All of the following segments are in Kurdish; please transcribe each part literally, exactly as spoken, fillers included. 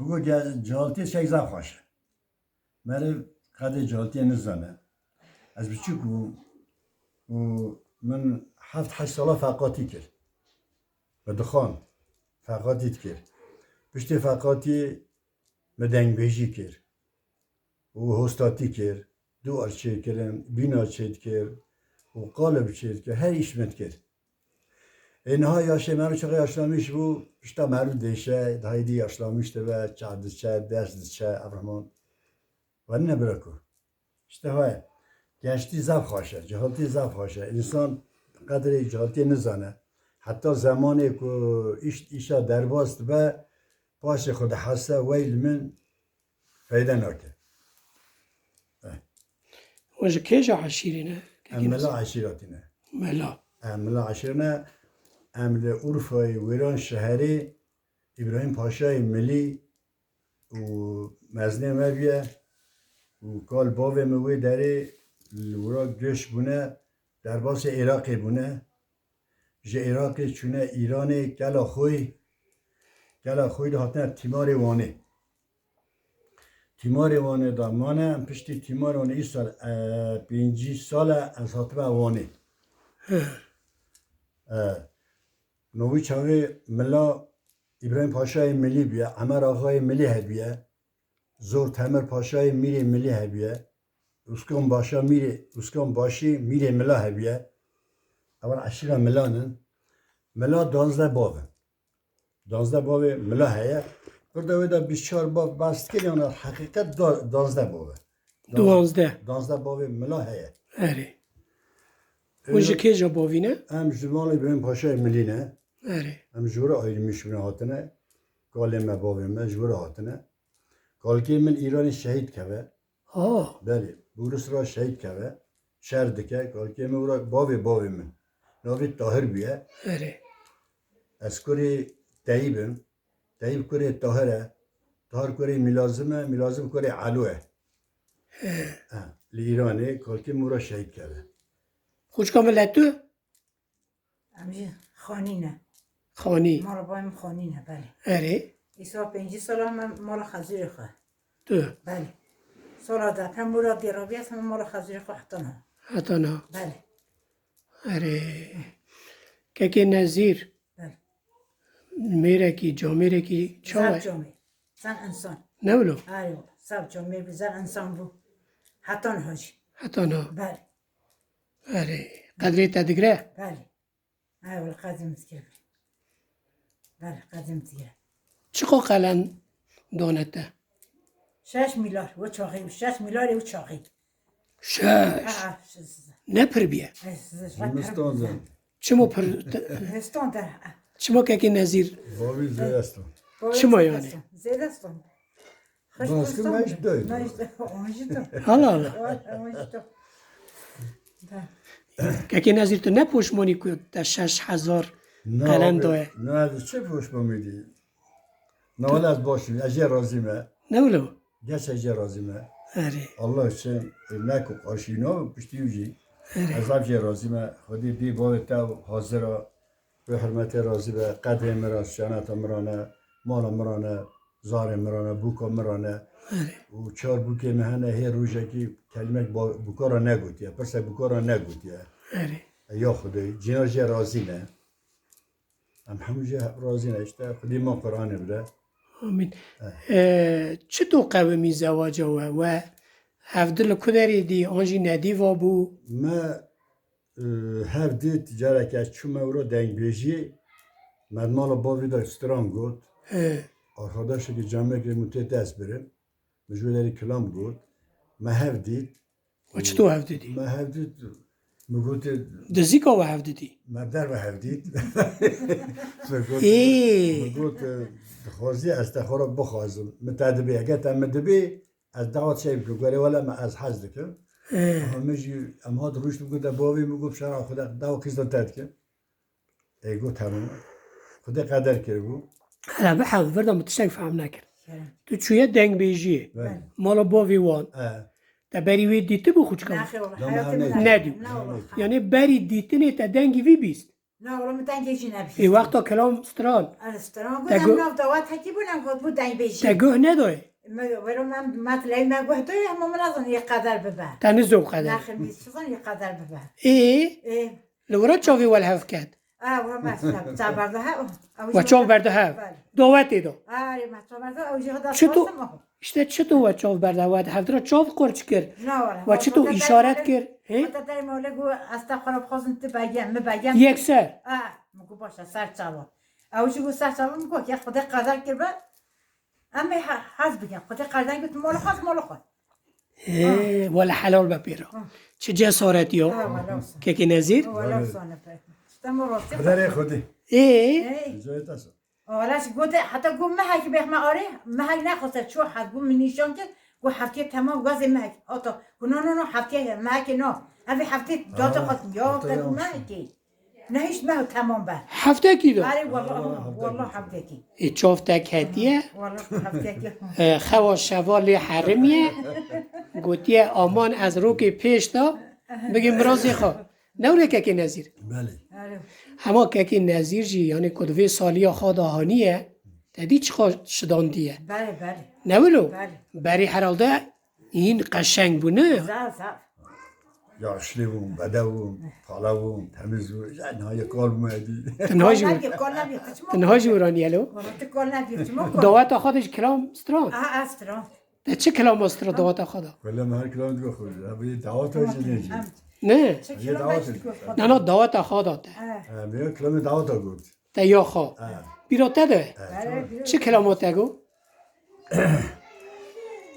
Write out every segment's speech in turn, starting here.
Bû ge-, cihaltiyê çek zaf xweş e. Meriv qedê cihaltiyê nizane. Ez biçûk bûm û min heft heşt sala feqatî kir. Me dixwand, feqatî dikir. Piştê feqatiyê me dengbêjî kir û hostatî kir, duar çêkirin, bîna çêdikir û qalib çêdikir, her îş me dikir. Ê niha yaşê meriv çaxê yaşlamîş bû, pişta meriv dêşe, haydî yaşlamîş dibe, çav diçe, ders diçe, ev riman. Ve nîne bira ku. İşte hay. Gençlî zaf xweş e, cihiltî zaf xweş e. Însan qedrê cihiltiyê nizane. Heta zemanê ku îş, îşa derbas dibe, paşê xwe dihese, weyl min, feyde nake. Eh. Hûn ji kê ji eşîrê ne? Em Mela eşîratî ne. Mela. Em Mela eşîrê ne. Em li Urfayê, Wêran şeherê, Îbrahîm Paşayê Milî û mezinê me bûye û kal bavê min wê derê li wira göç bûne, derbasê Iraqê bûne. Ji Iraqê çûne Îranê, kela xwe, kela xwe de hatine Tîmarê Wanê. Tîmarê Wanê de mane, em piştî Tîmarê Wanê îsal, e, pêncî sal e ez hatime Wanê. He. E, no wî çaxê Mila Îbrahîm Paşayê Milî bûye, Emer Axayê Milî hebûye, Zor Temir Paşayê Mîrê Milî hebûye, Uskan Başa Mîrê, Uskan Başî Mîrê Mila hebûye. Ewan eşîra Milan in. Mila duwazdeh bav in. Duwazdeh bavê Mila heye. Vir de wê de bîst çar bav behs dikir, yani heqîqet da-, duwazdeh bav e. Duwazdeh. Duwazdeh bavê Mila heye. Erê. Hûn ji kê ja bavî ne? Em ji mala Îbrahîm Paşayê Milî ne. Erê. Em ji wir ayrî mişûne hatine. Kalê me, bavê me ji wir hatine. Kalkê min Îranê şehîd keve. Ha. Belê. Bi Rûs re şehîd keve. Şer dike. Kalkê min wira bavê bavê min. Navê Tahir bûye. Erê. Ez kurê Teyîb im. Teyîb kurê Tahir e. Tahir kurê Mîlazim e. Mîlazim kurê Elo e. He. Ha, li Îranê kalkê min wira şehîd keve. Xwişka min li tu? Em jî Xanî ne. Xanî. Mala bavê min Xanî ne, belê. Erê. Îsal pêncî sala me mala Xezûrê xwe. Tu. Belê. Sala deprem wira dê rabiye me mala Xezûrê xwe heta niha. Heta niha. Belê. Erê. Kekê Nezîr. Belê. Mêrekî, camêrekî çawa ye? Zaf camêr. Zaf insan. Ne wilo? Erê wala. Zaf camêr bû, zaf insan bû. Heta niha jî. Heta niha. Belê. Erê. Qedrê te digre? Belê. Ay wala qedrê min dikir. Belê, qedrê min dikir. Çiqo qelen dane te? Şeş milyar, o çaxî, şeş milyar o çaxî. Şeş. Ha, ha, şeş. Ne pir biye? Ay, siz, Zimistan de. Çimo pir te-, Zimistan de. Çimo kekê Nezîr? Bavî zêdestan. Çima yani? Zêdestan. Baskı mecd değil. Mecd, on jî to. Hala hala. On jî to. Da. Kekê Nezîr, tu ne poşmanî ku te şeş hezar qelen daye? Na, ez çi poşmanî dî? Na, wala ez baş im, ez jê razî me. Ne wilo? Geç ez jê razî me. Erê. Allah için, e, ne ku qarşî na, piştî wî jî. Erê. Ez zaf jê razî me. Xwedî dî bavê te hazir a. Bi hurmetê razî be, qedrê min re, şenata min re ne, mala min re ne, zarê min re ne, bûka min re ne. Erê. Û çar bûkê min hene, hê rojekî kelimek ba-, bûka re negotiye, pirsek bûka re negotiye. Erê. Ya Xwedê, cîna jê razî ne. Em hemû jê razî ne, işte, Xwedê ma Qur'anê bide. Amîn. Eh. E, çi to qewimî zewaca we? We hevdî li ku derê dî, an jî nedî va bû? Me, e, hevdît, careke ez çûme wiro dengbêjî, me di mala bavî de stran got. He. Arkadaşekî camêrek min tê dest birim. Min ji wê derê kilam got. Me hevdît. We çito hevdîtî? Me hevdît, min gotê, Dizîka we hevdîtî? Me derve hevdît. Min got, Ê. Min got, e, dixwazî ez te xwe re bixwazim. Min te dibê, eger te min dibê, ez dawa çey bikim. Gorê wele me ez hez dikim. Ê. Ama min jî, em hat rûşt, min gote bavê min got, şera xwe de dawa qîzda te dikim. Ê, got, "Hemû Xwedê qeder kiribû." Hele bihev, vir de min tiştek fehm nekir. Kerem. Tu çûye dengbêjiyê. Belê. Mala bavê wan. E. Te berî wê dîtibû xwişka? Nexê wala, Dama heyatê hemê min dî. Nedî. Ne wala. Yanî berî dîtinê te dengî vî bîst? Na wala min dengê jî nebihîst. Ê wexta kilam stran. Ez stran bû, te em nav dawet hekî bûn, em got bû dengbêjî. Te guh nedoyê? Me, wero me, me tileyî me guh doyê, hema min nezan yê qeder bibe. Te nizo qeder. Nexir min çi zan yê qeder bibe. Ê? Ê. Li wira çavê we li hev ket? A, we me çav, çav berdo hev. We çav berdo hev? Belê. Dawetê da? Arê, me çav berdo, ew jî xwe da. Çi tu, işte çi tu we çav berdo, we hevdira çav qurç kir? Na wala. We çi tu îşaret kir? He? Heta derê mewle got, ez te xwe re bixwazim, tu begem, mi begem. Yekser? A, min got baş e, ser çava. Ew jî got ser çava, min got, ya Xwedê qeder kiribe, em ê he-, hez bikin. Xwedê qeder kir, tu mala xwe, ez mala xwe. Ê, wele helal be pêro. Ha. Çi cesaretî yo. Ha, wele wisa. Kekê Nezîr? Wele wisa ne pe. Îşte me rastî. Qederê Xwedê. Ê? Ê. Cayê te sor. Wele ji gote, heta got mehekî bêxme arê, mehek nexweste çû, hez bû min nîşan kir, got heftiyê temam, wezê mehek. Hata, got no, no, no, heftiyê ye, mehekê no. Evê heftiyê date xwestin, ya te got mehekê. Ne hîç meh temam be. Heftekî de? Erê, wela, wela heftekî. Ê, çav te ketiye? Wela heftekî. E, xewa şeva lê herimiye. Gotiye, aman ez rokê pêş de bigim mirazê xwe. Ne wile kekê Nezîr? Belê. Erê. Hema kekê Nezîr jî, yanî ku di vê saliya xwe de haniye, te dî çiqa şidandiye. Belê, belê. Ne wilo? Belê. Berî herhalde Hîn qeşeng bû, ne? Zaf, zaf. Yaşlî bûn, bedew bûn, pala bûn, temiz bûn. Ya niha yê kal bû me dî. Tu niha jî, tu niha jî wiranî ye lo? Wala tu kal nebî, çima kal? Daweta xwe de jî kilam stran? Aha, stran. Te çi kilama stran daweta xwe de? Wele me her kilam digo xwe. Ev daweta jî ne jî. Ne? Çi kilama jî digo xwe? Na, na, daweta xwe de te. He. He, me kilamê daweta got. Te ya xwe. He. Bîra te de? He. Çi kilama te got?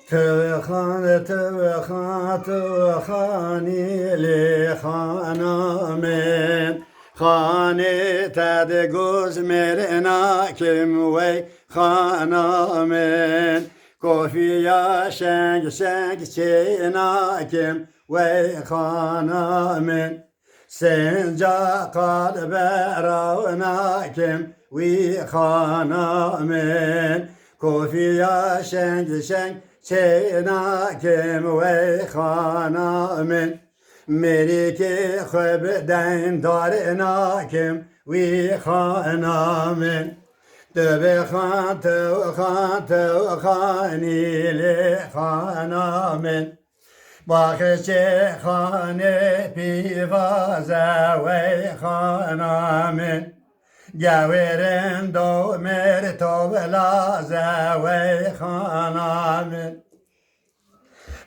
Tewxan, tewxan, tewxanî lê xana min. Xanê te de goz mêr nakim wey xana min. Kofiya şeng şeng çê nakim wey xana min. Sinca qal beraw nakim wî xana min. Kofiya şeng şeng çê nakim wey xana min. Mêrikê xwe bi deyndar nakim wî xana min. Tu bi xan, tu xan, tu xanî lê xana min. Baxçê xanê pîvaze wey xana min. Gewêrin domêr toblaze wey xana min.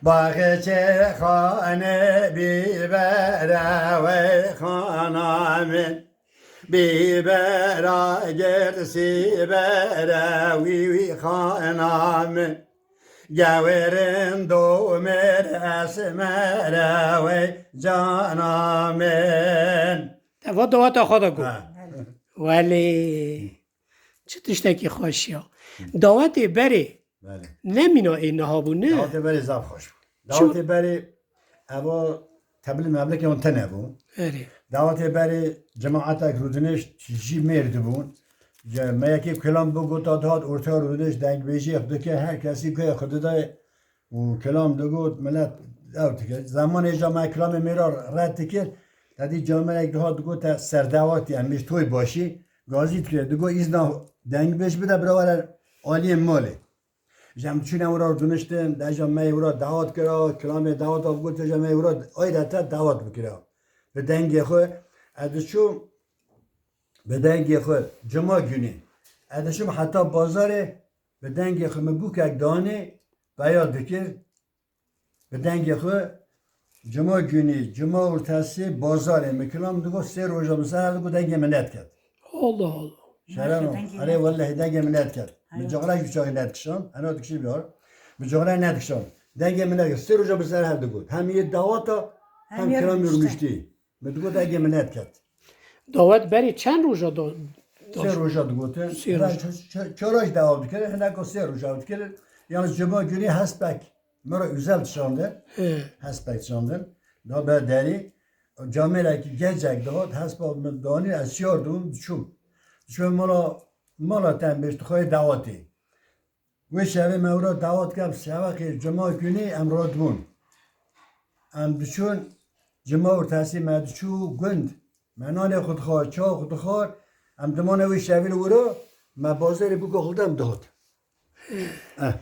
Baxçê xanê bîbere wey xana min. Bîbera gird sîbere wî wî xana min. Gewêrin domêr esmere wey cana min. Te va daweta xwe de got. Ha. Welê. Çi tiştekî xweş ya. Dawetê berê. Belê. Ne mîna ê niha bû, ne? Dawetê berê zaf xweş bû. Çi? Dawetê berê eva tebil meblekê hûn tene bû. Erê. Dawetê berê cemaatek rûdinêş jî mêr dibûn. Ce-, me yekê kilam bigota dihat orta rûdinêş dengbêjiyê xwe dike, her kesî guhê xwe didayê û kilam digot, milet ew dike. Zemanê ca me kilamê mêra red dikir, tedî camerek dihat digot te serdewatî, em mêj toy başî, gazî dikir. Digot îzna dengbêj bide bira were aliyê malê. Ji em diçûne wira rûdiniştin, deja me wira dawet kira, kilamê daweta bigot, deja me wira ayrete dawet bikira. Bi dengê xwe, ez diçûm, bi dengê xwe, cima günî. Ez diçûm heta bazarê, bi dengê xwe min bûkek danê, peya dikir, bi dengê xwe, cima günî, cima ortesî, bazarê, min kilam digot, sê roja min ser digot, dengê min nediket. Allah Allah. Şereno, erê wellehî dengê min nediket. Min cixrek bi çaxî nedikişand, ena dikişî biyar. Min cixrek nedikişand. Dengê min nediket. Sê roja bi ser hev digot. Hem yê daweta, hem kilamê rûniştî. Min digot dengê min nediket. Dawet berê çend roja da? Sê roja digotin. Sê roja. Çar roj dawet dikirin, hineka sê roja dikirin. Yalnız cuma günü hespek. Mera özel dişandin. He. Hespek dişandin. Da be derî. Camêrekî gecek dihat, hespa min danî, ez şiyar dibûm, diçûm. Diçûm mala, mala tenbêj dixwayê dawetê. Wê şevê me wira dawet kir, şevekê cima günî em radibûn. Em diçûn, cima ortesî me diçû gund. Me nanê xwe dixwar, çawa xwe dixwar, em dimane wê şevê li wira, me bazêrê bûka xwe dide em dihat. Eh,